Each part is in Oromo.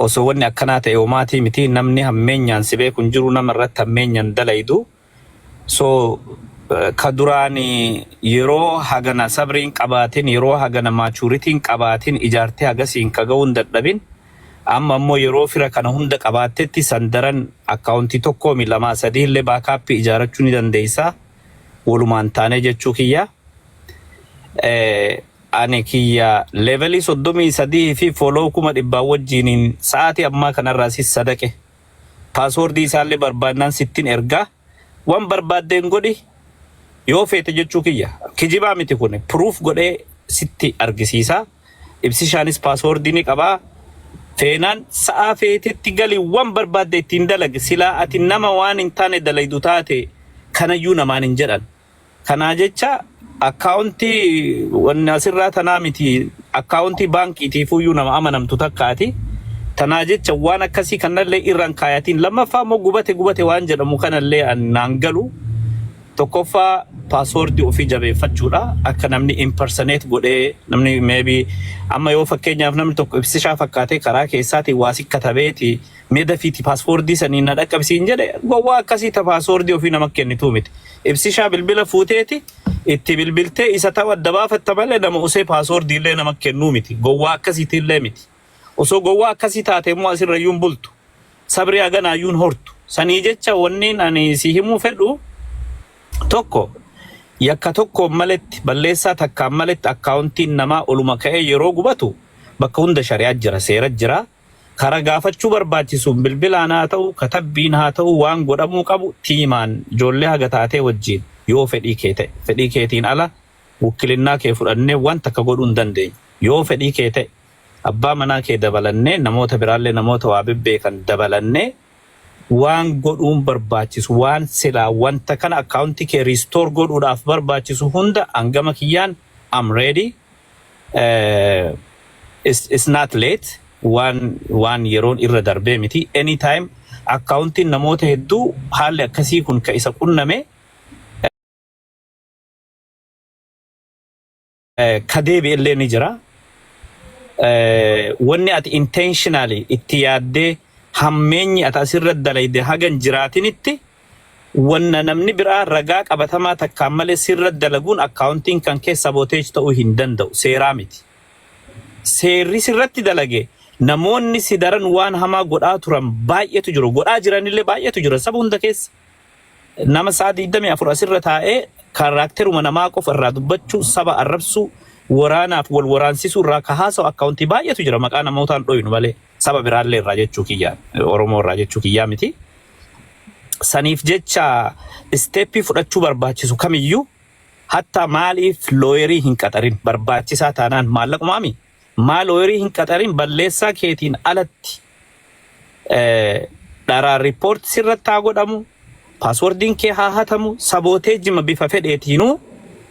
Osoo wanni akkanaa ta'e homaatii miti, namni hammeenyaan si beeku hin jiru, nama irratti hammeenyaan dalaydu. So ka duraan yeroo hagana sabriin qabaatin, yeroo hagana maturity-n qabaatin ijaartee hagasiin ka ga'uu hin dadhabin, amma ammoo yeroo fira kana hunda qabaattetti san daran akkaawuntii tokkoomi lamaa sadii illee backup ijaarachuu ni dandeessa. Walumaan taanee jechuu kiyya. Ani kiyya level 33 fi follow 100,000 wajjiniin sa'aatii ammaa kanarraa si sadaqe. Password isaallee barbaannaan sittin ergaa. Waan barbaaddeen godhi yoo feete jechuu kiyya. Kijibaa miti, kun proof godhee sitti argisiisa. Ibsishaanis password ni qabaa. Feenaan sa'aa feetetti gali, waan barbaadde ittiin dalagi. Silaa ati nama waan hin taane dalaydu taate kanayyuu namaan hin jedhan. Kanaa jecha akkaawuntii wanni asirraa tanaa miti, akkaawuntii baankiitiifuyyuu nama amanamtu takkaati. Tanaa jecha waan akkasii kanallee irraan kaayatiin. Lammaffaa immoo gubate gubate waan jedhamu kanallee naan galu. Tokkoffaa password ofii jabeeffachuudha. Akka namni impersonate godhee, namni maybe amma yoo fakkeenyaaf namni tokko Ibsishaa fakkaatee karaa keessaatiin waa si katabeeti, mee dafiiti password sanii na dhaqqabsiin jedhe, gowwaa akkasii ta password ofii nama kennituu miti. Ibsishaa bilbila fuuteeti itti bilbiltee isa ta'u adda baafatta malee nama usee password illee nama kennuu miti. Gowwaa akkasiitillee miti. Osoo gowwaa akkasii taate immoo asirrayyuu hin bultu. Sabri haganaayyuu hin hortu. Sanii jecha wanniin ani si himuu fedhu tokko, yakka tokkoon maletti, balleessaa takkaan maletti akkaawuntiin namaa oluma ka'ee yeroo gubatu bakka hunda shari'aa jira, seera jira. Kara gaafachuu barbaachisuun bilbilaan haa ta'u, katabbiin haa ta'u, waan godhamuu qabu tiimaan ijoollee haga taatee wajjin yoo fedhii kee ta'e. Fedhii keetiin ala wukkilinnaa kee fudhannee waan takka godhuu hin dandeenyu. Yoo fedhii kee ta'e abbaa manaa kee dabalannee, namoota biraallee, namoota waa bebbeekan dabalannee, waan godhuun barbaachisu, waan silaa wanta kana akkaawuntii kee restore godhuudhaaf barbaachisu hunda hangama kiyyaan am ready. It's not late, waan yeroon irra darbee miti. Anytime akkaawuntiin namoota hedduu haalli akkasii kun ka isa qunname ka deebi'ellee ni jira. Wanni ati intentionally itti yaaddee hammeenyi ati asirra dalayde hagan jiraatinitti, wanna namni biraa ragaa qabatamaa takkaan malee sirra dalaguun akkaawuntiin kan kee sabotage ta'uu hin danda'u, seeraa miti. Seerri sirratti dalage namoonni si daran waan hamaa godhaa turan baay'eetu jiru. Godhaa jiranillee baay'eetu jira saba hunda keessa. Nama sa'a 24 asirra taa'ee character-uma namaa qofa irraa dubbachuu, saba arrabsuu, waraanaaf wal waraansisuu irraa ka haasa'u akkaawuntii baay'eetu jira. Maqaa namootaan dhoynu malee saba biraallee irraa jechuu kiyyaa, Oromoo irraa jechuu kiyyaa miti. Saniif jecha step fudhachuu barbaachisu kamiyyuu, hatta maaliif lawyer hin qaxarin? Barbaachisaa taanaan maallaqumaami. Maa lawyer hin qaxarin? Balleessaa keetiin alatti dharaan report sirratti haa godhamu, password-iin kee haa hatamu, sabotage-ima bifa fedheetiinuu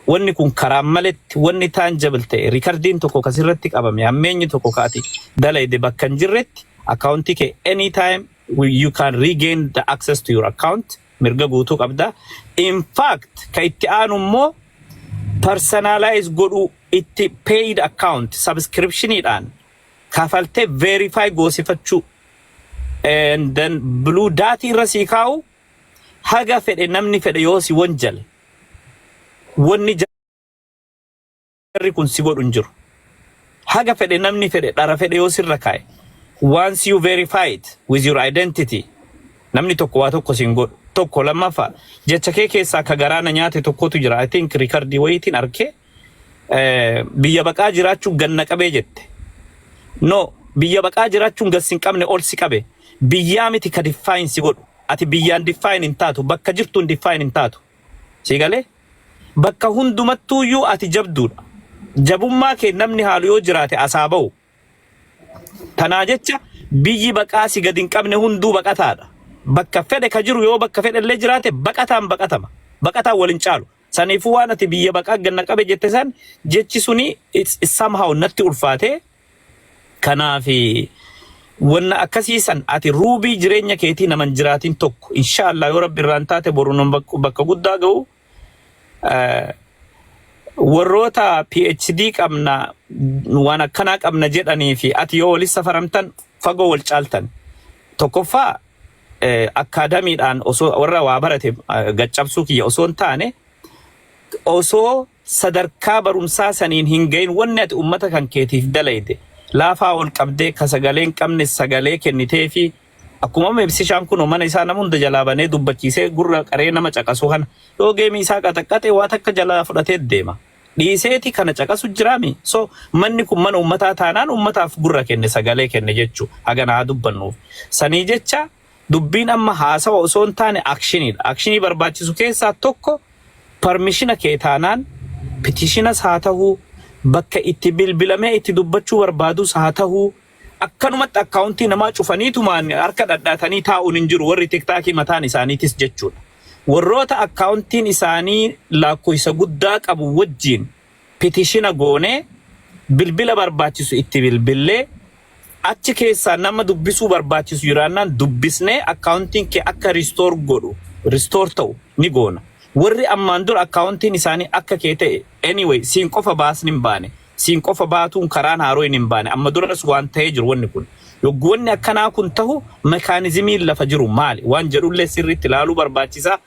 wanni kun karaan maletti wanni tangible ta'e record-iin tokko kasirratti qabame, hammeenyi tokko kaati dalayde bakka hin jirretti akkaawuntii kee anytime you can regain the access to your account, mirga guutuu qabda. In fact, ka itti aanu immoo personalize godhuu, itti paid account subscription-iidhaan kafaltee verify goosifachuu and then blue dot irra sii kaa'u. Haga fedhe namni fedhe yoo si wanjale, wanni jarri kun si godhu hin jiru. Haga fedhe namni fedhe dhara fedhe yoo sirra kaa'e, once you verify it with your identity, namni tokko waa tokko siin godhu. Tokko lammaffaa, jecha kee keessaa ka garaana nyaate tokkotu jira. I think record wayiitiin arkee biyya baqaa jiraachuun ganna qabee jette. No, biyya baqaa jiraachuun gas hin qabne, ol si qabe. Biyyaa miti ka define si godhu. Ati biyyaan define hin taatu, bakka jirtuun define hin taatu. Si galee? Bakka hundumattuuyyuu ati jabduudha. Jabummaa kee namni haalu yoo jiraate asaa ba'u. Tanaa jecha biyyi baqaa si gadi hin qabne hunduu baqataadha. Bakka fedhe ka jiru yoo bakka fedhe illee jiraate baqataan baqatama. Baqataan wal hin caalu. Saniifuu waan ati biyya baqaa ganna qabe jette san, jechi suni it's somehow natti ulfaate. Kanaafi wanna akkasii san ati ruubii jireenya keetii naman jiraatin tokko, inshaallah yoo rabbi irraan taate boru nan bakka guddaa ga'u, warroota PhD qabna, waan akkanaa qabna jedhanii fi ati yoo walis safaramtan Fagoo wal caaltan. Tokkoffaa, akkaadamiidhaan osoo warra waa barate gaccabsuu kiyya osoo hin taane, osoo sadarkaa barumsaa saniin hin gahin wanni ati ummata kan keetiif dalayde, laafaa ol qabdee ka sagalee hin qabne sagalee kennitee fi akkuma amma Ibsishaan kun mana isaa nama hunda jalaa banee dubbachiisee gurra qaree nama caqasu kana yoo geemii isaa qaxaqqaxe waa takka jalaa fudhatee deema. Dhiiseeti kana caqasu jiraami. So manni kun mana ummataa taanaan ummataaf gurra kenne, sagalee kenne jechuu hagana haa dubbannuuf. Sanii jecha dubbiin amma haasawa osoo hin taane actioniidha. Actionii barbaachisu keessaa tokko permissiona kee taanaan petitionas haa ta'uu, bakka itti bilbilamee itti dubbachuu barbaadus haa ta'uu, akkanumatti accountii namaa cufaniitumaan harka dhadhaatanii taa'uun hin jiru warri TikTokii mataan isaaniitis jechuudha. Warroota accountiin isaanii lakkoofsa guddaa qabu wajjin petitiona goonee, bilbila barbaachisu itti bilbillee, achi keessaa nama dubbisuu barbaachisu jiraannaan dubbisnee accountiin kee akka restore godhu, restore ta'u ni goona. Warri ammaan dura accountiin isaanii akka kee ta'e, anyway, siin qofa baasni hin baane. Siin qofa baatuun karaan haaroo hin baane. Amma duras waan ta'ee jiru wanni kun. Yogguu wanni akkanaa kun ta'u mechanismiin lafa jiru maali? Waan jedhullee sirriitti ilaaluu barbaachisaa.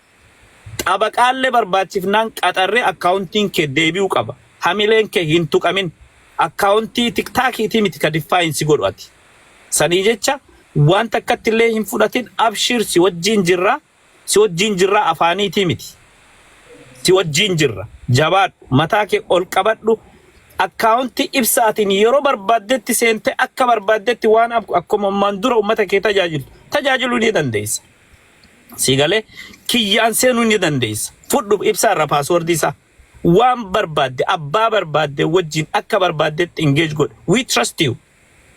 Xabaqaallee barbaachifnaan qaxarree accountiin kee deebi'uu qaba. Hamileen kee hin tuqamin. Accountii TikTokiitii miti ka define si godhu ati. Sanii jecha waan takkatti illee hin fudhatin, abshir, si wajjin jirra. Si wajjin jirra afaaniitii miti. Si wajjin jirra. Jabaadhu. Mataa kee ol qabadhu. Accountii Ibsaatiin yeroo barbaaddetti seentee akka barbaaddetti waan akkuma ammaan dura uummata kee tajaajilu tajaajiluu ni dandeessa. Si galee kiyyaan seenuu ni dandeessa. Fudhu Ibsaa irra passwordii isaa. Waan barbaadde abbaa barbaadde wajjin akka barbaaddetti engage godhu. We trust you.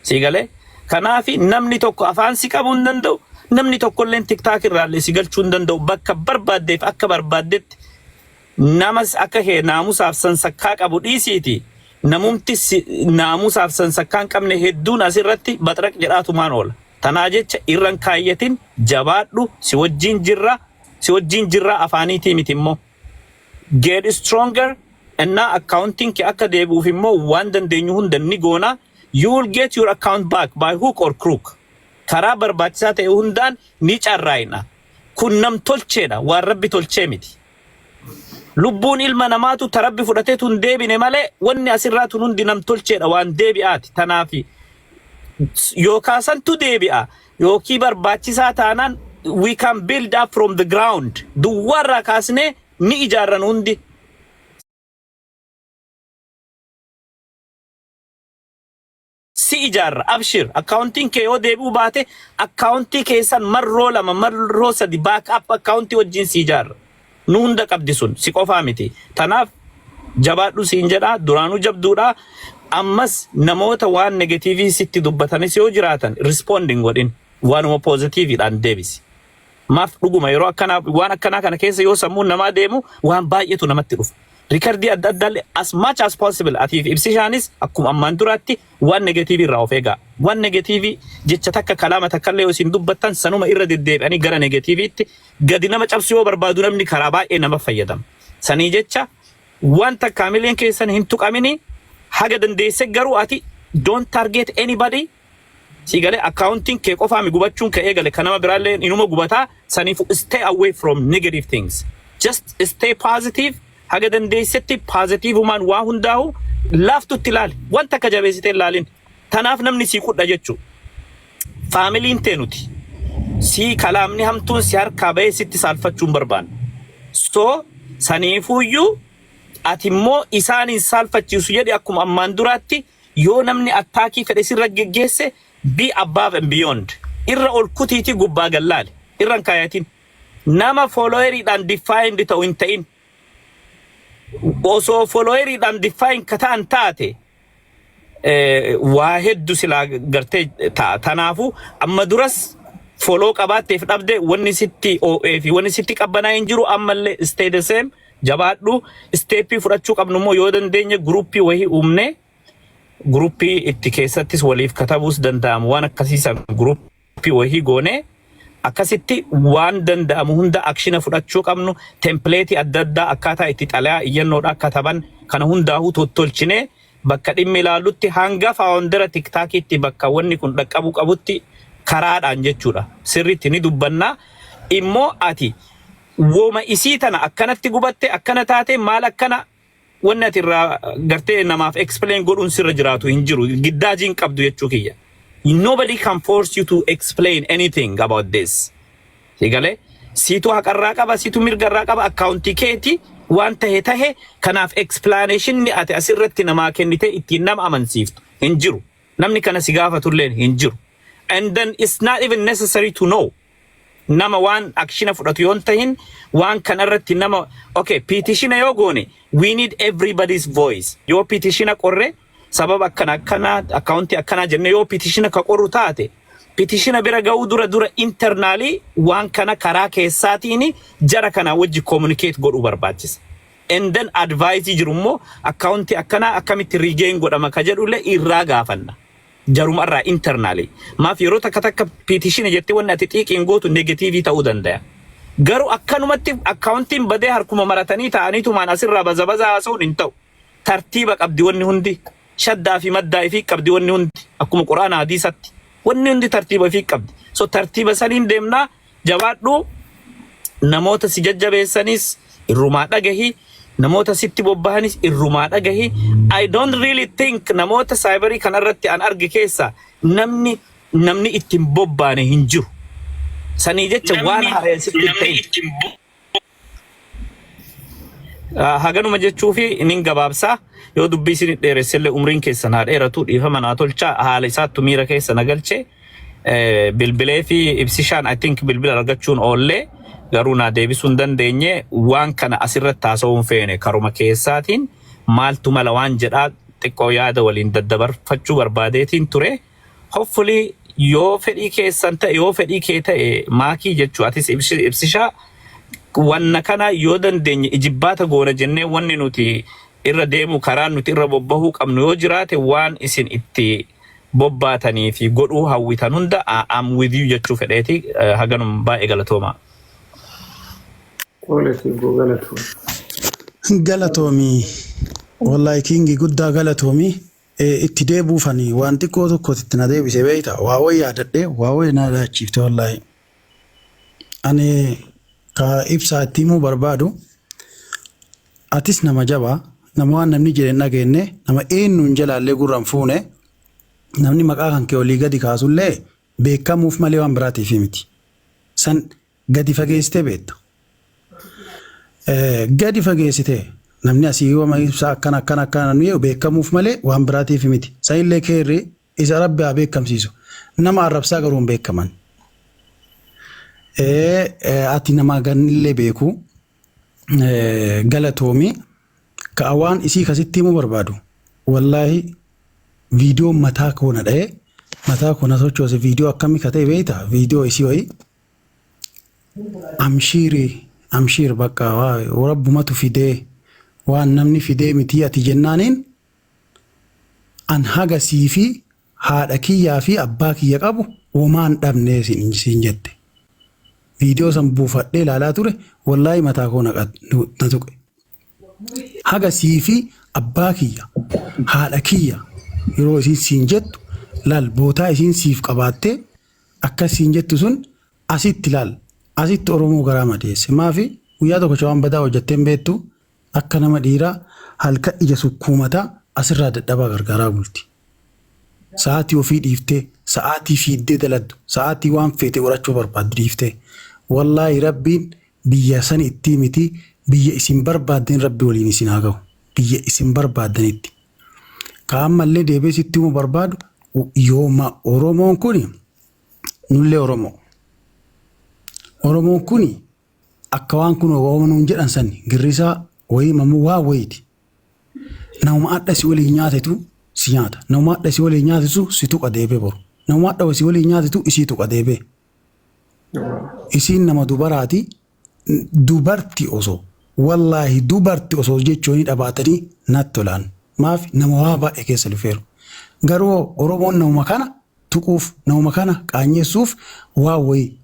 Si galee kanaafi namni tokko afaan si qabuu hin danda'u. Namni tokkollee TikTok irraallee si galchuu hin danda'u. Bakka barbaaddeef akka barbaaddetti namas akka kee naamusaaf sansakkaa qabu dhiisiiti. Namumti naamusaaf sansakkaa hin qabne hedduun asirratti baxraq jedhaatumaan oola. Tanaa jecha irran kaayyatin, jabaadhu, si wajjin jirra, si wajjin jirra afaaniitii miti immoo. Get stronger innaa accountiin kee akka deebi'uuf immoo waan dandeenyu hunda ni goona. You will get your account back by hook or crook. Karaa barbaachisaa ta'e hundaan ni carraa'ina. Kun nam tolcheedha, waan Rabbi tolchee miti. Lubbuun ilma namaatu ta Rabbi fudhateetu hin deebine malee wanni asirraa tun hundi nam tolcheedha, waan deebi'aati. Tanaafi yookaan santu deebi'a yookiin barbaachisaa taanaan we can build up from the ground. Duwwaarraa kaasnee ni ijaarran hundi. Si ijaarra, abshir. Accountiin kee yoo deebi'uu baate accountii keessan marroo lama, marroo sadi back up accountii wajjin si ijaarra. Nu hunda qabdi sun, si qofaa miti. Tanaaf jabaadhu siin jedha, duraanuu jabduudha. Ammas namoota waan negativeii sitti dubbatanis yoo jiraatan responding godhin, waanuma positiveiidhaan deebisi. Maaf dhuguma yeroo akkanaa waan akkanaa kana keessa yoo sammuun namaa deemu waan baay'eetu namatti dhufa. Recordii adda addaallee as much as possible atiif Ibsishaanis akkuma ammaan duraatti waan negativeii irraa of eegaa. Waan negativeii jecha takka kalaama takkallee yoo isin dubbattan sanuma irra deddeebi'anii gara negativeiitti gadi nama cabsu yoo barbaadu namni karaa baay'ee nama fayyadama. Sanii jecha waan takka hamileen keessan hin tuqamini haga dandeesse, garuu ati don't target anybody. Si galee accountiin kee qofaami gubachuun kee eegale, kan nama biraallee inuma gubataa. Saniif stay away from negative things. Just stay positive. Haga dandeessetti positiveumaan waa hundaa'u laaftutti ilaali. Wanta akka jabeessitee ilaalin. Tanaaf namni sii qudha jechuu. Familyiin tee nuti. Sii kalaamni hamtuun si harkaa bahee sitti saalfachuu hin barbaanne. So saniifuyyuu ati immoo isaan hin saalfachiisu jedhi. Akkuma ammaan duraatti yoo namni attackii fedhe sirra geggeesse, be above and beyond. Irra ol kutiitii gubbaa gallaale. Irra hin kaayatin. Nama followeriidhaan defined ta'u hin ta'in. Osoo followeriidhaan define ka ta'an taate waa hedduu silaa gartee ta'a. Kanaafuu amma duras follow qabaatteef dhabde wanni sitti oo'ee fi wanni sitti qabbanaa hin jiru. Ammallee stay the same, jabaadhu. Stepii fudhachuu qabnu immoo yoo dandeenye groupii wahii uumnee groupii itti keessattis waliif katabuus danda'amu, waan akkasiisan groupii wahii goonee akkasitti waan danda'amu hunda actiona fudhachuu qabnu, templateii adda addaa akkaataa itti xalayaa iyyannoodha kataban kana hundaa'uu tottolchinee Bakka dhimmi ilaallutti hanga founder TikTokitti, bakka wanni kun dhaqqabuu qabutti karaadhaan jechuudha. Sirriitti ni dubbannaa. Immoo ati wooma isii tana akkanatti gubatte, akkana taate, maal akkana, wanni ati irraa gartee namaaf explain godhuun sirra jiraatu hin jiru. Giddaajiin qabdu jechuu kiyya. Nobody can force you to explain anything about this. Sigalee siitu haqarraa qaba, siitu mirgarraa qaba, akkaawuntii keeti waan tahe tahe. Kanaaf explanationni ati asirratti namaa kennite ittiin nama amansiiftu hin jiru. Namni kana si gaafatulleen hin jiru. And then it's not even necessary to know. Nama waan action fudhatu yoon tahin, waan kanarratti nama, okay, petition yoo goone, we need everybody's voice. Yoo petition qorre, sababa akkana akkanaa, akkaawuntii akkanaa jenne yoo petition ka qorru taate, petition bira ga'uu dura dura internally waan kana karaa keessaatiin jara kana wajji communicate godhuu barbaachisa. And then advice jiru immoo, akkaawuntii akkanaa akkamitti regain godhama ka jedhullee irraa gaafanna. Jaruma irraa internally. Maaf yeroo takka takka petition jettee wanni ati xiiqiin gootu negative ta'uu danda'a. Garuu akkanumatti akkaawuntiin badee harkuma maratanii ta'aniitumaan asirraa baza baza haasa'uun hin ta'u. Tartiiba qabdi wanni hundi. Shaddaa fi maddaa ifii qabdi wanni hundi. Akkuma Quraana hadiisatti. Wanni hundi tartiiba ifii qabdi. So tartiiba saniin deemnaa. Jabaadhu, namoota si jajjabeessanis irrumaa dhagahi, namoota sitti bobbahanis irrumaa dhagahi. I don't really think namoota cyberii kanarratti an arge keessa namni ittiin bobbaane hin jiru. Sanii jecha waan haaraan sitti hin ta'in. Haganuma jechuu fi inin gabaabsaa. Yoo dubbii isin dheeressellee umriin keessan haa dheeratu, dhiifama naa tolcha. Haala isaattu miira keessa na galche. Bilbilee fi ibsishaan, I think, bilbila argachuun oollee garuu naa deebisuu hin dandeenye. Waan kana asirratti haasa'uun feene, karuma keessaatiin maaltu mala waan jedhaa xiqqoo yaada waliin daddabarfachuu barbaadeetiin ture. Hopefully yoo fedhii keessan ta'e, yoo fedhii kee ta'e, maakii jechuu, atis ibsishaa, wanna kana yoo dandeenye ijibbaata goona jennee wanni nuti irra deemu, karaan nuti irra bobbahuu qabnu yoo jiraate, waan isin itti bobbaatanii fi godhuu hawwitan hunda am with you jechuu fedheeti. Haganum, baay'ee galatooma. Tole, Sibboo, galatoom. Galatoomii. Wallahi King, guddaa galatoomii. Itti deebuufanii waan xiqqoo tokko itti na deebise beekta. Waa wayii yaadadhee, waa wayii na yaadachiifte wallahi. Ani ka ibsaa itti himuu barbaadu, atis nama jabaa, nama waan namni jedhe hin dhageenye, nama eenyuun jalaallee gurra hin fuune. Namni maqaa kan kee olii gadi kaasullee beekamuuf malee waan biraatiif miti. San gadi fageessitee beekta. Gadi fageessitee namni asii yoo ibsaa akkana akkana akkana namni jedhu beekamuuf malee waan biraatiif miti. Sanillee keerri isa Rabbi haa beekamsiisu. Nama arrabsaa garuu hin beekaman. Ati nama ganillee beeku, galatoomii. Ka waan isii kasitti himuu barbaadu, wallaahi viidiyoo mataa koo na dha'ee, mataa koo na sochoose, viidiyoo akkamii ka ta'e beektaa? Viidiyoo isii wayii, amshiirii amshiir, bakka waa rabbumatu fidee, waan namni fidee miti ati jennaaniin, an haga sii fi haadha kiyyaa fi abbaa kiyya qabu womaan dhabnee siin jette. Viidiyoo san buufadhee ilaalaa ture, wallaahi mataa koo na tuqe. Haga sii fi abbaa kiyya, haadha kiyya yeroo isiin siin jettu laal, bootaa isiin siif qabaattee akkas siin jettu sun asitti laal, asitti Oromoo garaa madeesse. Maafi guyyaa tokko waan badaa hojjettee hin beektu, akka nama dhiiraa halkan ija sukkuumataa asirraa dadhabaa gargaaraa bulti. Sa'aatii ofii dhiiftee, sa'aatii fiiddee daladdu, sa'aatii waan feete godhachuu barbaaddu dhiiftee. Wallaahi Rabbiin biyya san itti miti, biyya isin barbaaddeen Rabbi waliin isin haa ga'u. Biyya isin barbaaddanitti. Ka ammallee deebi'ee sitti himuu barbaadu, yooma Oromoon kuni, nullee Oromoo. Oromoon kuni akka waan kun Oromoo nuun jedhan sani girrisaa wayii mamuu waa wayiiti. Nama hadha si waliin nyaatetu si nyaata. Nama hadha si waliin nyaatetu si tuqa deebee boru. Nama hadha si waliin nyaatetu isii tuqa deebee. Isiin nama dubaraati. Dubarti osoo, wallaahi dubarti osoo jechuun dhabaatanii natti tolaan. Maaf nama waa baay'ee keessa dhufeeru. Garuu Oromoon namuma kana tuquuf, namuma kana qaanyeessuuf waa wayii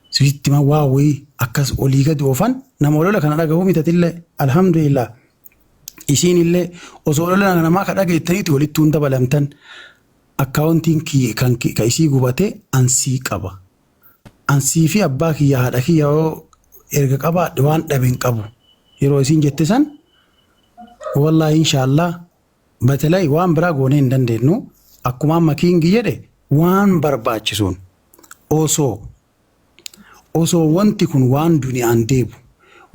sitti waa wayii akkas olii gadi oofan, nama olola kana dhagahuu mitatillee, alhamdulillah. Isiin illee osoo lola namaa ka dhageettaniiti walitti hin dabalamtan. Akkaawuntiin kan ka isii gubate ansii qaba. Ansii fi abbaa kiyya, haadha kiyya yoo erga qabaadhe waan dhabe hin qabu. Yeroo isiin jette san, wallaahi, inshaallah, batalay waan biraa goonee hin dandeenyu. Akkuma amma Kiingi jedhe, waan barbaachisuun osoo wanti kun waan duniyaan deebu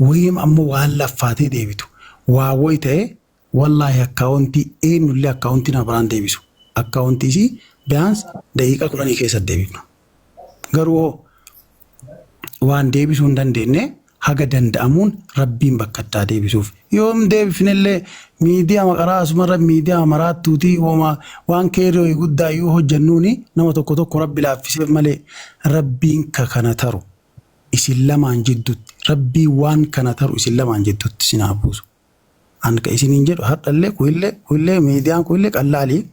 wayim ammoo waan laffaatee deebitu waa wayi ta'e, wallaahi, akkaawuntii eenyullee akkaawuntii nama biraan deebisu, akkaawuntii isii biyaans daqiiqaa 10 keessatti deebifna. Garuu hoo waan deebisuu hin dandeenye, haga danda'amuun rabbiin bakka ittaa deebisuuf. Yoom deebifnellee miidiyaa maqaraa asumarra miidiyaa maraattuutii hooma waan keeroo guddaa iyyuu hojjennuuni nama tokko tokko rabbi laaffiseef malee, rabbiin ka kana taru isin lamaan jidduutti, rabbiin waan kana taru isin lamaan jidduutti sinaa buusu. An ka isiniin jedhu, har'allee kuyillee kuyillee miidiyaan kuyillee qallaalii.